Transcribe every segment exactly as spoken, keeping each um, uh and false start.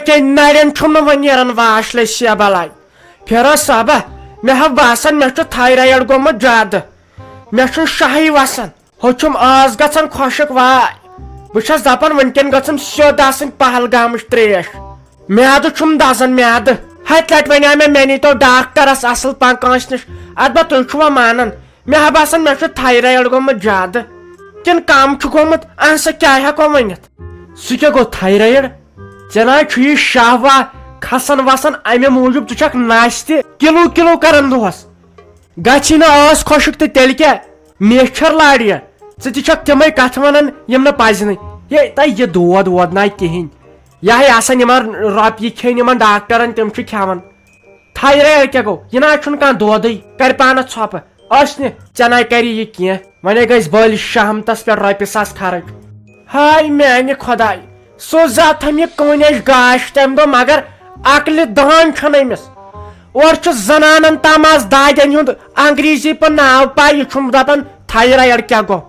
کینٛہہ نرٮ۪ن چھُم نہٕ وۄنۍ نیران واش لٔسۍ یا بلاے۔ فیروز صٲبہ، مےٚ ہا باسان مےٚ چھُ تھایرایڈ گوٚمُت زیادٕ۔ مےٚ چھُنہٕ شاہٕے وسان۔ ہُہ چھُم ٲس گژھان خۄشک واے۔ بہٕ چھَس دپان وٕنکٮ۪ن گٔژھٕم سیوٚد آسٕنۍ پہلگامٕچ تریش۔ میادٕ چھُم دزان میادٕ۔ ہتہِ لٹہِ ونیٛاو مےٚ، مےٚ نیٖتو ڈاکٹرس اصل پہن کٲنٛسہِ نِش۔ ادٕ با تُہۍ چھُوا مانان؟ مےٚ ہا باسان مےٚ چھُ تھایرایڈ گوٚمُت زیادٕ۔ کِنہٕ کم چھُ گوٚمُت؟ اہن سا کیٛاہ ہٮ۪کو ؤنِتھ؟ سُہ کیٛاہ گوٚو تھایرایڈ؟ ژےٚ نہ چھُ یہِ شاہ واہ کھسان وسان امہِ موٗجوٗب، ژٕ چھکھ نستہِ کِلوٗ کِلوٗ کران دۄہس۔ گژھی نہٕ ٲس خۄشک تہٕ تیٚلہِ کیٛاہ؟ میچھر لاڑِ یا؟ ژٕ تہِ چھکھ تِمے کتھٕ ونان یِم نہٕ پزِ نہٕ۔ ہے تۄہہِ یہِ دود وود نہ کِہینۍ۔ یہِ ہے آسان یِمن رۄپیہِ کھیٚنۍ یِمن ڈاکٹرن، تِم چھِ کھٮ۪وان۔ تھایرایڈ کیٛاہ گوٚو؟ یہِ نہ حظ چھُنہٕ کانٛہہ دودٕے، کرِ پانس ژھۄپہٕ۔ ٲسۍ نہٕ، ژےٚ نَے کَری یہِ کینٛہہ۔ وۄنۍ گژھِ بٔلۍ شہمتس پٮ۪ٹھ رۄپیہِ ساس خرٕچ۔ ہاے میانہِ خۄداے، سوزاتھم یہِ کٲنِج گاش تَمہِ دۄہ، مگر عقلہِ دان چھَنہٕ أمِس۔ اورٕ چھُ زنانن تام آز دادٮ۪ن ہُنٛد انگریزی پٲٹھۍ ناو پاے، یہِ چھُم دپان تھایرایڈ کیٛاہ گوٚو۔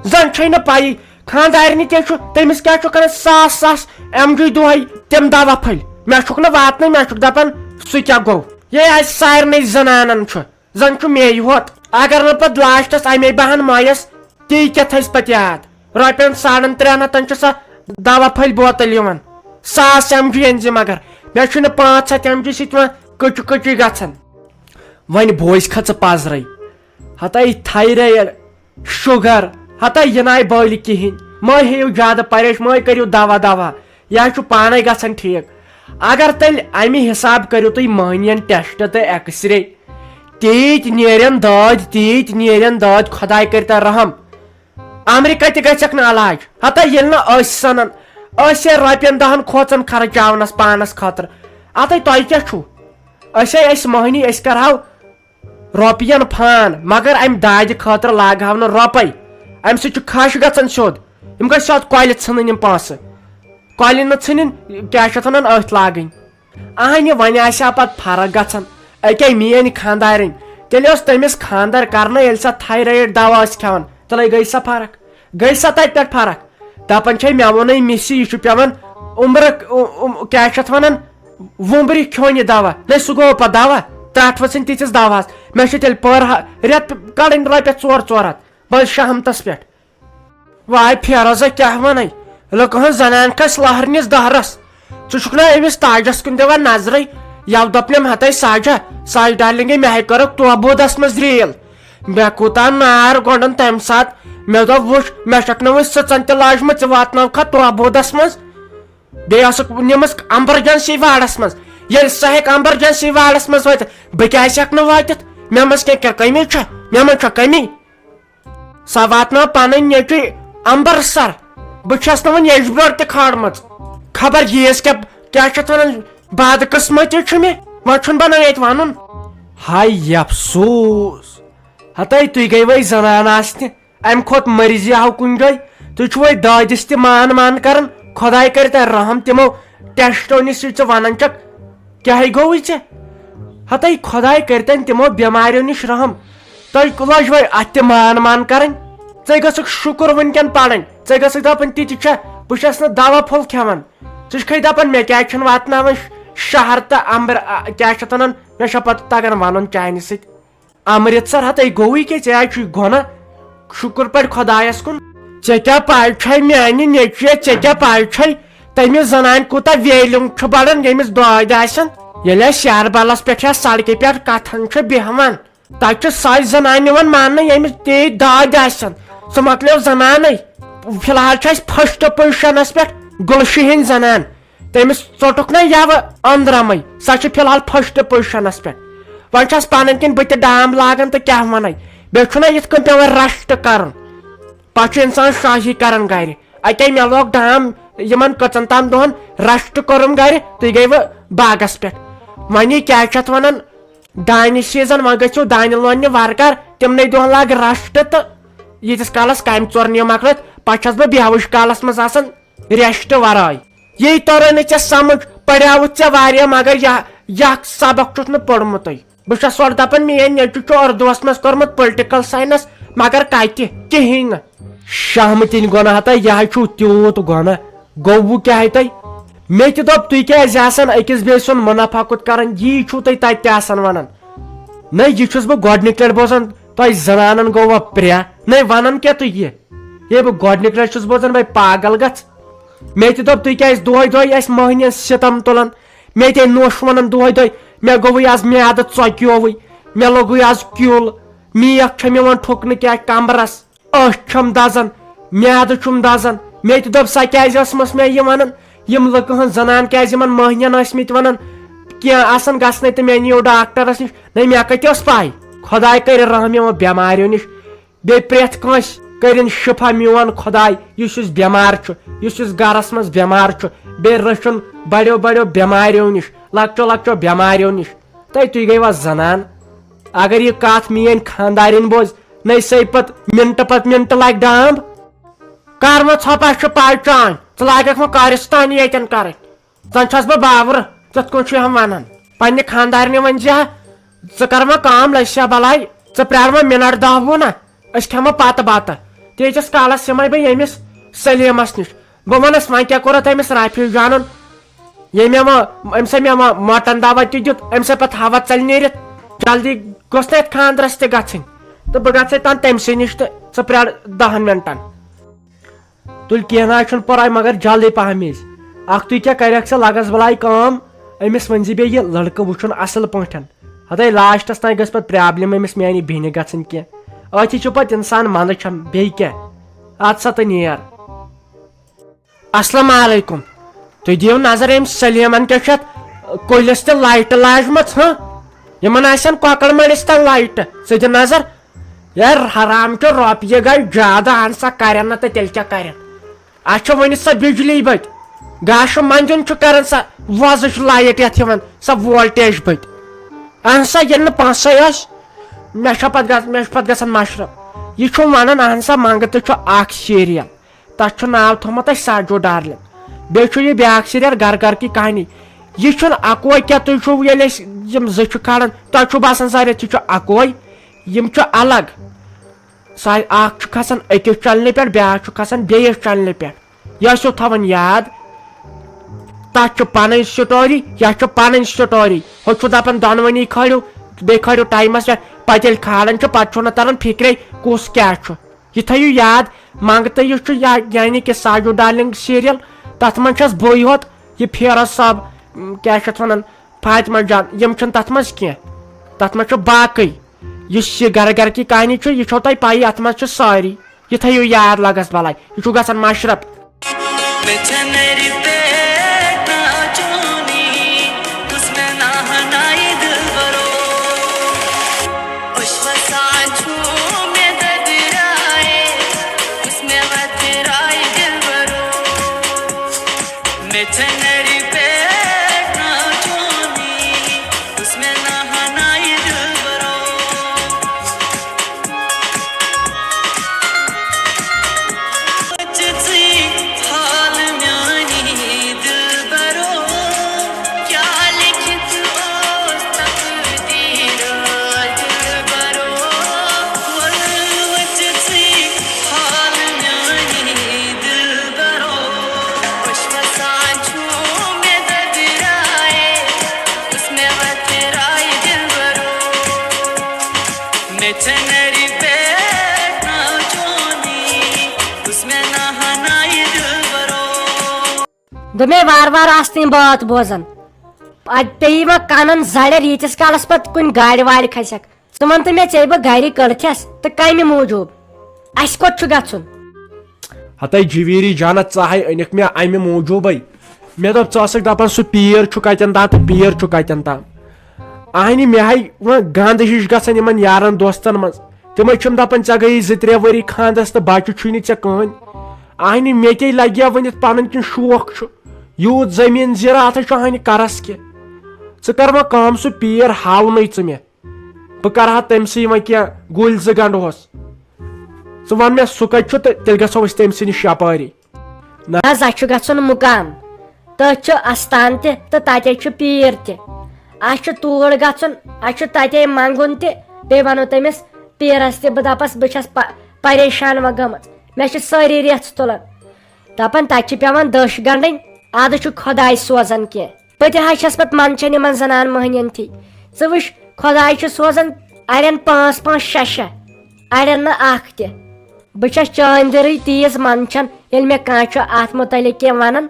زن چھے نہٕ پَیی خانٛدارنہِ کیٛاہ چھُ، تٔمِس کیٛاہ چھُ کران ساس ساس ایم جی دۄہے تِم دوا پھٔلۍ۔ مےٚ چھُکھ نہٕ واتنٕے، مےٚ چھُکھ دپان سُہ کیٛاہ گوٚو۔ یے آسہِ سارنٕے زنانن چھُ۔ زن چھُ مے یوت۔ اگر نہٕ پتہٕ لاسٹس امے بہان مۄیس، تی کیٛاہ تھایس پتہٕ یاد؟ رۄپین ساڑن ترٛٮ۪ن ہتن چھِ سۄ دوا پھٔلۍ بوتل یِوان، ساس ایم جی أنۍ زِ، مگر مےٚ چھُنہٕ پانٛژھ ہتھ ایم جی سۭتۍ وۄنۍ کٕچہِ کٕچہِ گژھان۔ وۄنۍ بوز کھا ژٕ پزرے، ہتا یہِ تھایرایڈ، شُگر، ہتا یہِ ناے بٲلہِ کِہینۍ۔ مہ ہیٚیِو زیادٕ پریش، مہ کٔرِو دوا دوا، یہِ حظ چھُ پانے گژھان ٹھیٖک۔ اگر تیٚلہِ امہِ حساب کٔرِو تُہۍ مٔہنِین ٹیسٹ تہٕ ایکس رے، تیٖتۍ نیرن دٲدۍ، تیٖتۍ نیرن دٲدۍ، خۄداے کٔرتن رحم۔ امریکہ تہِ گژھکھ نہٕ علاج۔ ہتا ییٚلہِ نہٕ أسۍ سنان، أسۍ ہے رۄپین دہن کھوژان خرچاونس پانس خٲطرٕ۔ اتھے تۄہہِ کیٛاہ چھُو؟ أسۍ ہے أسۍ مٔہنی، أسۍ کرہاو رۄپین فان، مگر امہِ دادِ خٲطرٕ لاگہاو نہٕ رۄپے۔ امہِ سۭتۍ چھُ کھش گژھان سیوٚد۔ یِم گژھِ سیوٚد کۄلہِ ژھٕنٕنۍ یِم پونٛسہٕ۔ کۄلہِ نہٕ ژھٕنٕنۍ، کیٛاہ چھِ اتھ ونان، أتھۍ لاگٕنۍ۔ اہنہِ وۄنۍ آسہِ ہا پتہٕ فرق گژھان۔ أکے میٲنۍ خانٛدارِنۍ، تیٚلہِ اوس تٔمِس خانٛدر کرنہٕ ییٚلہِ سۄ تھایرایڈ دوا ٲس کھٮ۪وان، تیٚلے گٔے سۄ فرق۔ گٔے سۄ تتہِ پٮ۪ٹھ فرق؟ دپان چھے مےٚ ووٚنُے مِسی، یہِ چھُ پٮ۪وان عمرٕ، عم-، عم-، کیٛاہ چھِ اتھ ونان، وُمبرِ کھیوٚن یہِ دوا۔ نَے سُہ گوٚو پتہٕ دوا، ترٛٹھ ؤژھٕنۍ تِژِس دوہس۔ مےٚ چھِ تیٚلہِ پٔر ہا-، رٮ۪تہٕ کڑٕنۍ رۄپیس ژور ژور ہتھ، بس شہمتس پٮ۪ٹھ۔ واے فیروزہ، کیٛاہ ونے؟ لُکہٕ ہٕنٛز زنان کھس لہرنِس دہرس۔ ژٕ چھُکھ نا أمِس تاجس کُن دِوان نظرے؟ یَوٕ دوٚپنم ہتے ساجہ، ساجہ ڈارلنگے، مےٚ ہے کٔرٕکھ توبودس منٛز ریل۔ مےٚ کوٗتاہ نار گۄڈن تمہِ ساتہٕ۔ مےٚ دوٚپ، وٕچھ، مےٚ چھکھ نہٕ وۄنۍ سٕژن تہِ لاجمٕژ، ژٕ واتناوکھا توبودس منٛز؟ بیٚیہِ ٲسٕکھ نِمٕژ ایمرجنسی وارڈس منٛز۔ ییٚلہِ سۄ ہیٚکہِ ایمرجنسی وارڈس منٛز وٲتِتھ، بہٕ کیٛازِ ہیٚکہٕ نہٕ وٲتِتھ؟ مےٚ منٛز کیٛاہ، کیٛاہ کٔمی چھےٚ؟ مےٚ منٛز چھےٚ کٔمی؟ سۄ واتنٲو پنٕنۍ نیٚچوۍ امبرسر۔ بہٕ چھَس نہٕ وۄنۍ ییٚجہِ بیٛٲر تہِ کھالمٕژ۔ خبر ییٖژ کیٛاہ، کیٛاہ چھِ اَتھ وَنان، بدقٕسمتی چھُ مےٚ۔ وۄنۍ چھُنہٕ بنان ییٚتہِ وَنُن۔ ہاے افسوس، ہتے تُہۍ گٔیوَے زنان آسنہِ، امہِ کھۄتہٕ مٔرزِ ہاو کُنہِ جایہِ۔ تُہۍ چھِوَے دادِس تہِ مان مان کران۔ خۄداے کَرِ تۄہہِ رحم، تِمو ٹیسٹو نِش یہِ ژٕ وَنان چھَکھ، کیٛاہ گوٚوُے ژےٚ؟ ہتے خۄداے کٔرتن تِمو بٮ۪ماریو نِش رحم۔ تۄہہِ لٔج وۄنۍ اتھ تہِ مان مان کرٕنۍ۔ ژے گژھکھ شُکر وٕنکٮ۪ن پرٕنۍ۔ ژے گژھکھ دپٕنۍ، تہِ تہِ چھےٚ، بہٕ چھس نہٕ دوا پھوٚل کھٮ۪وان۔ ژٕ چھکھے دپان، مےٚ کیٛازِ چھُنہٕ واتناوان ش-، شہر تہٕ امبر، آ، کیٛاہ چھِ اتھ ونان، مےٚ چھا پتہٕ تگان ونُن چانہِ سۭتۍ۔ امرتسر ہتے گوٚوُے کیٛاہ؟ ژےٚ حظ چھُے گۄناہ۔ شُکر پٲٹھۍ خۄدایس کُن۔ ژےٚ کیٛاہ پاے چھے میانہِ نیٚچویہ، ژےٚ کیٛاہ پاے چھے تٔمِس زنانہِ کوٗتاہ ویلیوم چھُ بڑان، ییٚمِس دٲدۍ آسن؟ ییٚلہِ أسۍ یاربلس پٮ۪ٹھ یا سڑکہِ پٮ۪ٹھ کتھن چھِ بیہوان، تتہِ چھِ سۄے زنان یِوان ماننہٕ، ییٚمِس تیٖتۍ دٲدۍ آسن۔ سُہ مۄکلیو زنانے۔ فی الحال چھِ أسۍ فرسٹ پوزیشنس پٮ۪ٹھ گُلشہِ ہٕنٛدۍ زنان۔ تٔمِس ژوٚٹُکھ نہ یوٕ أنٛدرمٕے، سۄ چھِ فی الحال فرسٹ پوزیشنس پٮ۪ٹھ۔ وۄنۍ چھس پنٕنۍ کِنۍ بہٕ تہِ ڈام لاگان تہٕ کیٛاہ ونَے۔ بیٚیہِ چھُنہ یِتھ کٔنۍ پٮ۪وان ریسٹ کرُن۔ پتہٕ چھُ انسان شٲہی کران گرِ۔ اتے مےٚ لوگ ڈام یِمن کٔژن تام دۄہن، ریسٹ کوٚرُم گرِ، تُہۍ گٔیوٕ باغس پٮ۪ٹھ۔ وۄنۍ یہِ کیٛاہ چھِ اتھ ونان، دانہِ سیزن، وۄنۍ گٔژھِو دانہِ لوننہِ وارٕ کار، تِمنٕے دۄہن لاگ ریسٹ تہٕ ییٖتِس کالس کامہِ ژور نِیو مۄکلٲوِتھ، پتہٕ چھس بہٕ بیہوٕچ کالس منٛز آسان ریسٹ ورٲے۔ یی توٚرُے نہٕ ژےٚ سمجھ، پریاوُتھ ژےٚ واریاہ، مگر یہِ، یہِ اکھ سبق چھُتھ نہٕ پوٚرمُتُے۔ بہٕ چھَس اورٕ دَپان، میٛٲنۍ نیٚچوٗ چھُ اُردوَس منٛز کوٚرمُت political science، مگر کَتہِ؟ کِہیٖنۍ نہٕ۔ شہمہٕ تِنۍ گۄناہ ہتا، یہِ ہا چھُو تیوٗت گۄناہ۔ گوٚو وۄنۍ کیٛاہ ہے تۄہہِ؟ مےٚ تہِ دوٚپ، تُہۍ کیٛازِ آسان أکِس بیٚیہِ سُنٛد منافع کُت کران؟ یی چھُو تُہۍ تتہِ تہِ آسان ونان۔ نہ، یہِ چھُس بہٕ گۄڈٕنِچ لٹہِ بوزان، تۄہہِ زنانن گوٚوا پرٛیہ؟ نہ، ونان کیٛاہ تُہۍ یہِ؟ یے بہٕ گۄڈٕنِچ لٹہِ چھُس بوزان، بے پاگل گژھ۔ مےٚ تہِ دوٚپ، تُہۍ کیٛازِ دۄہے دۄہے اسہِ مٔہنِین ستم تُلان؟ مےٚ تہِ نوٚش ونان دۄہے دۄہے، مےٚ گوٚوُے از میادٕ ژۄکیووُے، مےٚ لوٚگُے از کیُل، میکھ چھےٚ مےٚ یِوان ٹھُکنہٕ کیٛاہ کمرس۔ أچھ چھم دزان، میادٕ چھُم دزان۔ مےٚ تہِ دوٚپ، سۄ کیازِ ٲسمٕژ مےٚ یہِ ونان؟ یِم لُکہٕ ہٕنٛز زنان کیازِ یِمن مٔہنین ٲسۍ مٕتۍ ونان کینٛہہ آسان گژھنے تہٕ مےٚ نِیو ڈاکٹرس نِش؟ نہ، مےٚ کتہِ ٲس پاے؟ خۄداے کرِ رحم یِمو بٮ۪ماریو نِش۔ بیٚیہِ پرٛٮ۪تھ کٲنٛسہِ کٔرِن شفا میون خۄداے، یُس یُس بٮ۪مار چھُ، یُس یُس گرس منٛز بٮ۪مار چھُ، بیٚیہِ رٔچھُن بڑیو بڑیو بٮ۪ماریو نِش، لۄکچو لۄکچو بٮ۪ماریو نِش۔ تۄہہِ، تُہۍ گٔیوا زنان؟ اگر یہِ کتھ میٲنۍ خاندارِنۍ بوزِ، نَے سۄے پتہٕ منٹہٕ پتہٕ منٹہٕ لاگہِ ڈامب۔ کر وۄنۍ ژھۄپہٕ، اَسہِ چھُ پاے چانۍ، ژٕ لاگکھ وۄنۍ کارستانی ییٚتٮ۪ن کرٕنۍ۔ زن چھس بہٕ باورٕ، ژٕ کِتھ کٔنۍ چھُ یِم ونان؟ پننہِ خاندارنہِ ؤنۍ زِ ہا، ژٕ کر وۄنۍ کٲم، لٔج سا بلاے، ژٕ پرٛار وۄنۍ منٹ دہ وُہ نا، أسۍ کھٮ۪مو پتہٕ بتہٕ۔ تیٖتِس کالس یِمے بہٕ ییٚمِس سلیمس نِش، بہٕ ونس وۄنۍ کیٛاہ کوٚرُتھ أمِس رافی جانن، ییٚمۍ مےٚ وۄنۍ، أمۍ سا مےٚ وۄنۍ مۄٹن دوا تہِ دیُت، أمۍ سا پتہٕ ہوا ژلہِ نیٖرِتھ، جلدی گوٚژھ نہٕ اتھ خاندرس تہِ گژھٕنۍ۔ تہٕ بہٕ گژھے تن تٔمۍ سٕے نِش تہٕ ژٕ پرٛار دہن منٹن۔ تُلۍ، کینٛہہ نہ حظ چھُنہٕ پرواے، مگر جلدی پہم یٖزِ۔ اکھتُے کیٛاہ کرکھ ژٕ، لگس بلاے کٲم، أمِس ؤنۍ زِ بیٚیہِ یہِ لڑکہٕ وٕچھُن اصل پٲٹھۍ۔ ہتے لاسٹس تام گٔژھ پتہٕ پرابلم أمِس میانہِ بیٚنہِ گژھٕنۍ کینٛہہ۔ أتھی چھُ پتہٕ انسان منٛدٕ چھم، بیٚیہِ کیٛاہ؟ اد سا تہٕ نیر۔ السلام علیکم۔ تُہۍ دِیِو نظر أمۍ سلیمن کیٛاہ چھُ اتھ کُلِس تہِ لایٹہٕ لاجمٕژ، ہہ؟ یِمن آسن کۄکر مٔڑِس تہِ لایٹہٕ۔ ژٕ دِ نظر۔ یار حرام چھُ، رۄپیہِ گٔے زیادٕ، اہن سا کرن نہٕ تہٕ تیٚلہِ کیٛاہ کرن؟ اتھ چھِ وُنہِ سۄ بجلی بٔتۍ۔ گاشہٕ منٛدیُن چھُ کران سۄ وۄزٕج لایٹ یتھ یِوان، سۄ وولٹیج بٔتۍ۔ اہن سا ییٚلہِ نہٕ پونٛسے ٲسۍ، مےٚ چھا پتہٕ گژھ-، مےٚ چھُ پتہٕ گژھان مشرف۔ یہِ چھُ ونان، اہن سا منٛگہٕ تہٕ چھُ اکھ سیریل۔ تتھ چھُ ناو تھوٚومُت اَسہِ ساجو ڈارلنگ۔ بیٚیہِ چھُ یہِ بیٛاکھ سیریل گھر گھر کی کہانی۔ یہِ چھُنہٕ اکوے کینٛہہ، تُہۍ چھِو ییٚلہِ أسۍ یِم زٕ چھِ کھالان، تۄہہِ چھُو باسان سارے یہِ چھُ اکوے، یِم چھِ الگ۔ سا-، اکھ چھُ کھسان أکِس چینلہِ پٮ۪ٹھ، بیٛاکھ چھُ کھسان بیٚیِس چینلہِ پٮ۪ٹھ۔ یہِ ٲسِو تھاوان یاد، تتھ چھِ پنٕنۍ سٹوری، یتھ چھِ پنٕنۍ سٹوری۔ ہُہ چھُ دپان دۄنوٕنی کھٲلِو، بیٚیہِ کھٲلِو ٹایمس پٮ۪ٹھ، پتہٕ ییٚلہِ کھالان چھِ، پتہٕ چھُو نہٕ تران فکرے کُس کیٛاہ چھُ۔ یہِ تھٲیِو یاد، منٛگتہٕ یُس چھُ یا-، یعنی کہِ ساجو ڈارلنگ سیریل، تتھ منٛز چھَس بٕے یوت، یہِ فیروز صٲب، م، کیٛاہ چھِ اتھ ونان، فاطمہ جان، یِم چھِنہٕ تتھ منٛز کینٛہہ۔ تتھ منٛز چھُ باقٕے۔ یُس یہِ گھر گھر کی کہانی چھُ، یہِ چھو تۄہہِ پَیی، اتھ منٛز چھِ سٲری۔ یہِ تھٲیِو یاد لگس بلاے، یہِ چھُ گژھان مشرف۔ مےٚ چھَنہٕ رِپیٹ ناو چونی، کُس مےٚ ناو ہنایہِ دِلبرو۔ خۄش وسان چھُ مےٚ دٔدرایے، کُس مےٚ وَتھرایہِ دِلبرو۔ مےٚ چھَنہٕ رِپیٹ ناو چونی، کُس مےٚ ناو ہنایہِ دِلبرو۔ وٕچھ ژٕے حال میٛانہِ دِلبرو، کیٛاہ لیکھِتھ اوس تقدیٖر دِلبرو۔ وَلہٕ وٕچھ ژٕے حال میٛانہِ دِلبرو، خۄش وسان چھُ مےٚ دٔدرایے، کُس مےٚ وَتھرایہِ دِلبرو۔ مےٚ چھَنہٕ رِپیٹ ناو چونی، کُس مےٚ ناو ہنایہِ دِلبرو۔ دوٚپمَے وارٕ وارٕ آس تہٕ یِم بٲتھ بوزان۔ اَتہِ پیٚیہِ وۄنۍ کَنَن زَرٮ۪ر، ییٖتِس کالَس پَتہٕ کُنہِ گاڑِ واڑِ کھسٮ۪کھ۔ ژٕ وَن تہٕ مےٚ، ژےٚ بہٕ گَرِ کٔڑتھَس تہٕ کَمہِ موٗجوٗب؟ اَسہِ کوٚت چھُ گژھُن؟ ہَتَے جِویٖری جانہ، ژٕ ہَے أنِکھ مےٚ اَمہِ موٗجوٗبَے۔ مےٚ دوٚپ، ژٕ ٲسٕکھ دَپان سُہ پیٖر چھُ کَتٮ۪ن تام تہٕ پیٖر چھُ کَتٮ۪ن تام۔ اَہنہِ، مےٚ ہَے وۄنۍ گنٛد ہِش گژھان یِمَن یارَن دوستَن منٛز۔ تِمَے چھِم دَپان، ژےٚ گٔیی زٕ ترٛےٚ ؤری خانٛدرَس تہٕ بَچہٕ چھُے نہٕ ژےٚ کٕہٕنۍ۔ اَہنہِ، مےٚ کیٛاہ لَگہِ ہا ؤنِتھ، پَنُن کِنہٕ شوق چھُ؟ یوٗت زٔمیٖن زِراعتَے چھُ اَہنہِ کَرَس کہِ۔ ژٕ کَر وۄنۍ کٲم، سُہ پیٖر ہاونَے ژٕ مےٚ۔ بہٕ کَرٕ ہا تٔمۍ سٕے وۄنۍ کینٛہہ گُلۍ زٕ گنٛڈہوس۔ ژٕ وَن مےٚ، سُہ کَتہِ چھُ تہٕ تیٚلہِ گژھو أسۍ تٔمۍ سٕے نِش یَپٲری۔ نہ حظ، اَسہِ چھُ گژھُن مُقام۔ تٔتھۍ چھُ اَستان تہِ تہٕ تَتے چھُ پیٖر تہِ۔ اَسہِ چھُ توٗرۍ گژھُن، اَسہِ چھُ تَتے منٛگُن تہِ۔ بیٚیہِ وَنو تٔمِس پیٖرَس تہِ، بہٕ دَپَس، بہٕ چھَس پ-، پریشان وۄنۍ گٔمٕژ۔ مےٚ چھِ سٲری رٮ۪ژھ تُلان۔ دَپان، تَتہِ چھِ پٮ۪وان دٔچھ گنٛڈٕنۍ، ادٕ چھُ خۄداے سوزان کینٛہہ۔ بہٕ تہِ حظ چھَس پتہٕ منٛدچھان یِمن زنان مٔہنِین تھی۔ ژٕ وٕچھ، خۄداے چھُ سوزان اڑٮ۪ن پانٛژھ پانٛژھ شےٚ شےٚ، اڑٮ۪ن نہٕ اکھ تہِ۔ بہٕ چھَس چٲنٛدِ دِرٕے تیٖژ منٛدچھان، ییٚلہِ مےٚ کانٛہہ چھُ اتھ مُتعلق کینٛہہ ونان۔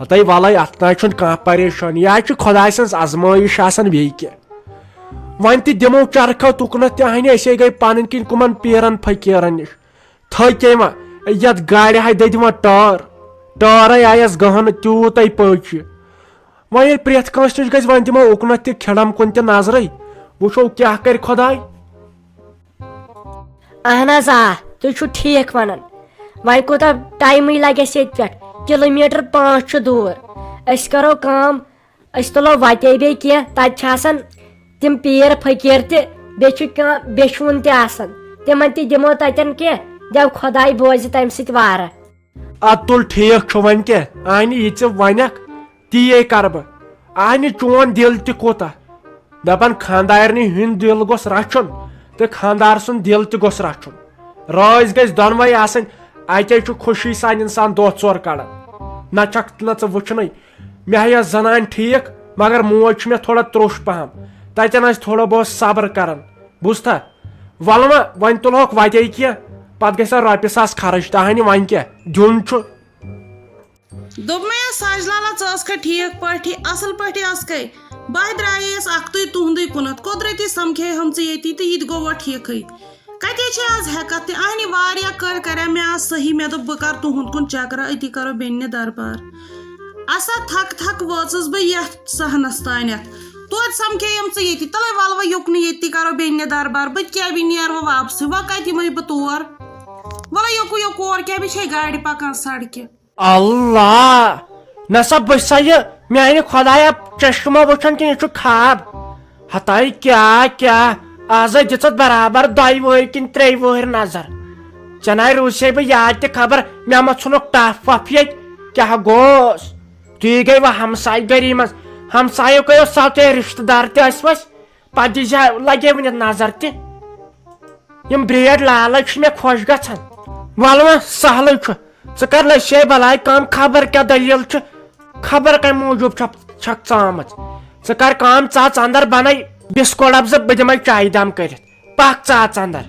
ہتاے ولے، اتھ نہ چھُنہٕ کانٛہہ پریشٲنی، یہِ حظ چھُ خۄداے سٕنٛز آزمٲیش آسان، بیٚیہِ کیٛاہ۔ وۄنۍ تہِ دِمو چرکھو تُکنتھ تہِ اہنہِ، أسے گٔے پنٕنۍ کِنۍ کُمن پیرن فقیرن نِش۔ تھٔکے وۄنۍ، یتھ گاڑِ ہاے دٔدۍ وۄنۍ ٹٲر، ٹٲرے آیس گہنہٕ، تیوٗتے پٔچ یہِ۔ وۄنۍ ییٚلہِ پرٛٮ۪تھ کٲنٛسہِ نِش گژھِ، وۄنۍ دِمو اُکنتھ تہِ کھِڑم کُن تہِ نظرٕے، وٕچھو کیٛاہ کرِ خۄداے۔ اہن حظ آ، تُہۍ چھِو ٹھیٖک ونان۔ وۄنۍ کوٗتاہ ٹایمٕے لگہِ اَسہِ ییٚتہِ پٮ۪ٹھ؟ کلوٗمیٖٹر پانٛژھ چھُ دوٗر۔ أسۍ کرو کٲم، أسۍ تُلو وتے بیٚیہِ کینٛہہ، تتہِ چھِ آسان تِم پیٖر فقیٖر تہِ، بیٚیہِ چھُ کانٛہہ بیٚچھوُن تہِ آسان، تِمن تہِ دِمو تتٮ۪ن کینٛہہ، دٮ۪و خۄداے بوزِ تمہِ سۭتۍ وارٕ۔ ادٕ تُل ٹھیٖک چھُ، وۄنۍ کیٛاہ، اہنہِ یہِ ژٕ ونکھ، تی ہے کرٕ بہٕ۔ اہنہِ چون دِل تہِ کوٗتاہ، دپان خانٛدارنہِ ہُنٛد دِل گوٚژھ رچھُن تہٕ خانٛدار سُنٛد دِل تہِ گوٚژھ رچھُن۔ رٲضۍ گژھِ دۄنوے آسٕنۍ، اتے چھُ خوشی سان انسان دۄہ ژور کڑان۔ نہ چھکھ نہ ژٕ وٕچھنٕے، مےٚ ہا یۄس زنان ٹھیٖک، مگر موج چھِ مےٚ تھوڑا تروٚش پہم۔ تتٮ۪ن آسہِ تھوڑا بہت صبر کران، بوٗزتھا؟ وَلہٕ وۄنۍ، وۄنۍ تُلہوکھ وتے کینٛہہ، پتہٕ گژھِ ہا رۄپیہِ ساس خرٕچ، تہٕ ہنہِ وۄنۍ کیٛاہ دیُن چھُ۔ دوٚپمَے، ساجہِ لالا، ژٕ ٲسکھا ٹھیٖک پٲٹھی؟ اَصٕل پٲٹھی ٲسکھے؟ بہٕ ہا درٛاییَس اَکھتُے تُہُنٛدُے کُنَتھ۔ قۄدرٔتی سَمکھے ہم ژٕ ییٚتی تہٕ یہِ تہِ گوٚو وۄنۍ ٹھیٖکھٕے۔ کَتہِ چھے آز ہٮ۪کَتھ تہِ؟ اَہنہِ واریاہ کٲلۍ کَرے مےٚ آز صحیح۔ مےٚ دوٚپ، بہٕ کَرٕ تُہُنٛد کُن چَکرا، أتی کَرو بیٚنہِ دَربار۔ اَسا تھَکھ تھَکھ وٲژٕس بہٕ یَتھ صحنَس تانٮ۪تھ۔ توتہِ سَمکھے یِم ژٕ ییٚتی۔ تَلَے وَلہٕ وۄنۍ یُکنُے، ییٚتی کَرو بیٚنہِ دَربار۔ بہٕ تہِ کیٛاہ، بہٕ نیرٕ وۄنۍ واپسٕے۔ وۄنۍ کَتہِ یِمَے بہٕ تور؟ وَلَے یوکُن یوکُن، اورٕ کیٛاہ، بیٚیہِ چھے گاڑِ پَکان سڑکہِ۔ اللہ! نہ سا، بہٕ چھسا یہِ میانہِ خۄدایا چشمہ وٕچھان کِنہٕ یہِ چھُ خواب؟ ہتاے کیٛاہ کیٛاہ، آزے دِژٕتھ برابر دۄیہِ وٕہٕرۍ کِنہٕ ترٛیٚیہِ وٕہٕرۍ نظر۔ ژےٚ ناے روٗزسے بہٕ یاد تہِ خبر، مےٚ ما ژھُنُکھ ٹپھ وپھ ییٚتہِ؟ کیٛاہ گوٚوس؟ تُہۍ گٔے وۄنۍ ہمسایہِ گٔری منٛز، ہمسایو کٔرِو سا تۄہہِ رشتہٕ دار تہِ ٲسۍ وَسہِ، پتہٕ دیٖزِ ہا، لگے ؤنِتھ نظر تہِ۔ یِم برٛیڈ لالٕے چھِ مےٚ خۄش گژھان۔ وَلہٕ وۄنۍ سہلٕے چھُ، ژٕ کر لٔسۍ بلاے کٲم، خبر کیٛاہ دٔلیٖل چھِ، خبر کَمہِ موٗجوٗب چھَکھ، چھَکھ ژامٕژ۔ ژٕ کر کٲم، ژٕ اَژ اَندر، بَنَے بِسکوٹ ڈَبہٕ زٕ، بہٕ دِمَے چایہِ دام کٔرِتھ۔ پَکھ ژٕ اَژ اَندر۔